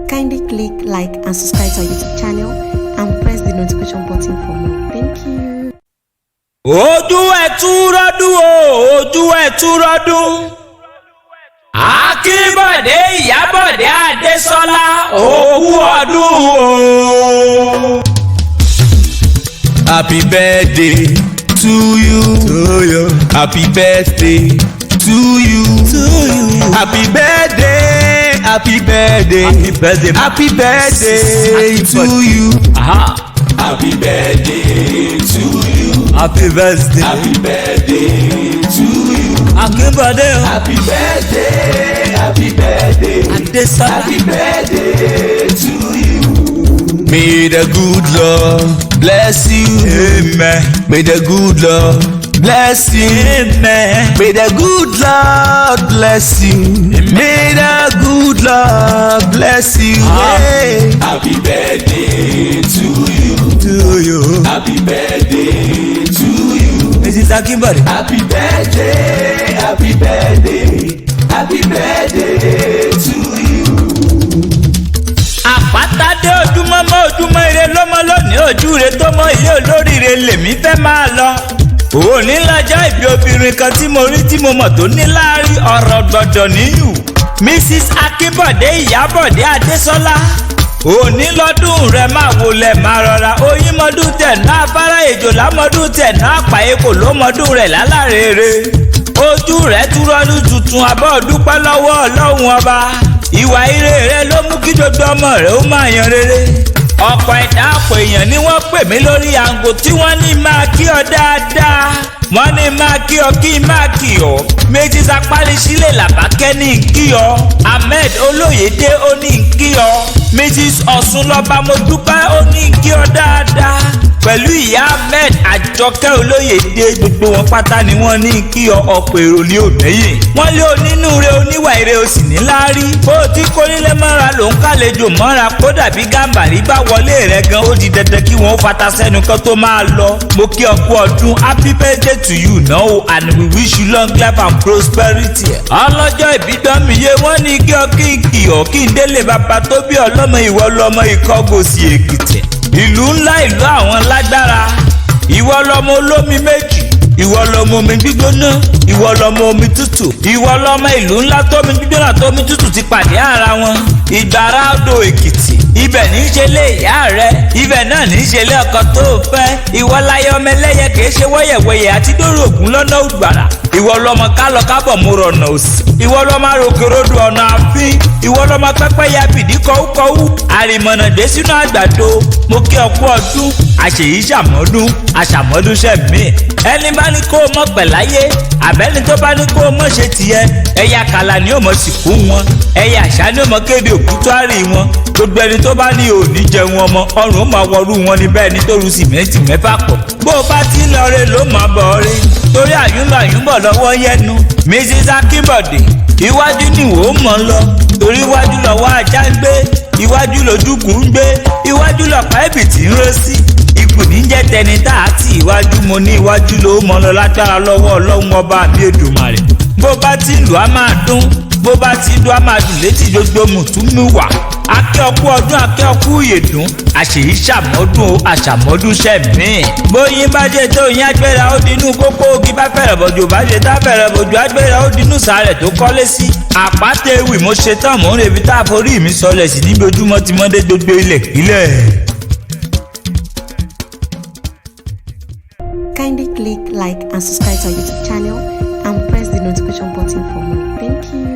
Kindly click like and subscribe to our YouTube channel and press the notification button for more. Thank you. Ojú ẹ̀ túrọ́dún o, ojú ẹ̀ túrọ́dún. Akínbọ̀dé Ìyábọ̀dé Adésọlá, òkú ọdún o. Happy birthday to you. To you. Happy birthday to you. To you. Happy birthday. Happy birthday. Happy birthday. Happy birthday to you. Aha. Happy birthday to you. Happy birthday. Happy birthday to you. Akínbọ̀dé o. Happy birthday. Happy birthday. Adésọlá. Happy birthday to you. May the good Lord bless you. Amen. May the good Lord bless you. Amen. May the good Lord bless you. May the good Lord bless you. Hey. Happy birthday to you. To you. Happy birthday to you. Mrs. Akínbọ̀dé. Happy birthday. Happy birthday. Happy birthday to you. Àpáta dé, ojúmọ́ mọ́, ojúmọ́ ire lọ́mọ lónìí, ojú re tó mọ́, ilé olóríire lèmi fẹ́ máa lọ. Òní lọ́jọ́ ìbí obìnrin kan tí mo rí, tí mo mọ̀, tó ní láárí, ọ̀rọ̀ gbọ̀dọ̀ níyù. Mrs. Akínbọ̀dé Ìyábọ̀dé Adésọ́lá, òní lọ́dún rẹ̀, máa wọlé, máa rọra. Oyin mọ́dún tẹ̀ náà, afárá èjòlá mọ́dún tẹ̀ náà, àpàyẹ́kò ló mọ́dún rẹ̀ lálàrèrè. Ojú rẹ̀ túrọ́dún tuntun, abọ́ dúpẹ́ lọ́wọ́ Ọlọ́run Ọba. Ìwà ire rẹ̀ ló mú kí gbogbo ọmọ rẹ̀ ó máa yan rere. Ọ̀pọ̀ ẹ̀dá, ọ̀pọ̀ èèyàn ni wọ́n pè mí lórí aago tí wọ́n ní máa kí ọ dáadáa. Wọ́n ní máa kí ọ, kí n máa kí ọ. Méjì sapárí sílẹ̀ làbákẹ́ ní kí ọ. Ahmed Olóyèdé, ó ní kí ọ. Mrs Ọ̀ṣunlọ́ba Mọ́dúpẹ́, ó ní kí ọ dáadáa, pẹ̀lú ìyá Ahmed Àjọkẹ́ Olóyèdè. Gbogbo wọn pátá ni wọ́n ní kí ọ. Ọ̀pọ̀ èrò ní òmẹ́yìn. Wọ́n lé onínúure, oníwà ire, o sì ní láárí. Bó o ti kórílé mọ́ra ló ń kálejò mọ́ra. Kódà bí gàmbàrí bá wọlé rẹ̀ gan, ó di dandan kí wọ́n fata sẹ́nu kan tó máa lọ. Mo kí ọ kú ọdún. Happy birthday to you now and we wish you long life and prosperity. Ọlọ́jọ́ ìbídọ́mìye, wọ́n ní kí ọ, kí n kì ọ, kí n délé bàbá tó bí ọlọ́mọ. Ìwọ lọmọ Ìkọgòsì Èkìtì, ìlú ńlá, ìlú àwọn lágbára. Ìwọ lọmọ olómi méjì, ìwọ lọmọ omi gbígbóná, ìwọ lọmọ omi tútù. Ìwọ lọmọ ìlú ńlá tómi gbígbóná, tómi tútù ti pàdé ara wọn. Ìgbàrá Odò Èkìtì, ibẹ̀ ní í ṣe lé ìyá rẹ, ibẹ̀ náà ní í ṣe lé ọkọ tó o fẹ́. Ìwọ láyé ọmọ ẹlẹ́yẹ kìí ṣe wọ́yẹ̀wọ́yẹ̀ àti dóró ògùn lọ́nà ògbàrà. Ìwọ lọmọ kálọ kábọ̀ mo rọ̀nà òsì. Ìwọ lọmọ arókèròdò ọ̀nà àfin. Ìwọ lọmọ pẹ́pẹ́ ya bìdí kọ́wúkọ́wú àrìmọ̀nà dé sínú àgbàdo. Mo kí ọ kú ọdún, àṣèyí ṣàmọ́dún, àṣàmọ́dún ṣẹ̀mí. Ẹni bá ní kó o mọ̀ pẹ̀láyé, àbẹ́ni tó bá ní kó o mọ̀ ṣe tiẹ̀, ẹ̀yà kàlà ni ó mọ̀ sìnkú wọn, ẹ̀yà àṣà ni ó mọ̀ kéde òkútúárì wọn. Gbogbo ẹni tó bá ní òní jẹun ọmọ, ọrùn ó máa wọrú wọn ní bẹ́ẹ̀, nítorí sìmẹ́ǹtì mẹ́fà pọ̀. Bó o bá ti lọ re ló máa bọ̀ re, torí àyúnlọ àyúnbọ̀ lọ́wọ́ yẹnu. Mrs Akínbọ̀dé, iwájú ni wò ó mọ̀ ń lọ, torí iwájú lọ́wọ́ ajá ń gbé, iwájú lójúkù ń gbé, iwájú lọ̀pá ẹ̀bìtì ń ró sí ipò ní jẹ́ tẹni tá a ti iwájú. Mo ní iwájú ló mọ lọ lágbára lọ́wọ́ Ọlọ́run Ọba àbí Èdùmàrè. Bó bá ti lù á máa dún, bó bá ti dún á máa dùn létí gbogbo mùtúmùwà. Akẹ́ ọkú ọdún, akẹ́ ọkú ìyèdún, àṣèyí ṣàmọ́dún o, àṣàmọ́dún ṣẹ̀mí. Bóyin bá jẹ tó yín, agbéra ó dinú kókó ogi. Bá fẹ̀rẹ̀ bọ̀jù, bá ṣe tá fẹ̀rẹ̀ bọ̀jù, agbéra ó dinú sàárẹ̀ tó kọ́lé sí. Àpáta ewì, mo ṣe tán, mò ń rebi tá a forí mi sọlẹ̀ sí níbi ojúmọ́ ti mọ́dé gbogbo ilẹ̀ kílẹ̀. Kindly click like and subscribe to our YouTube channel and press the notification button for more. Thank you.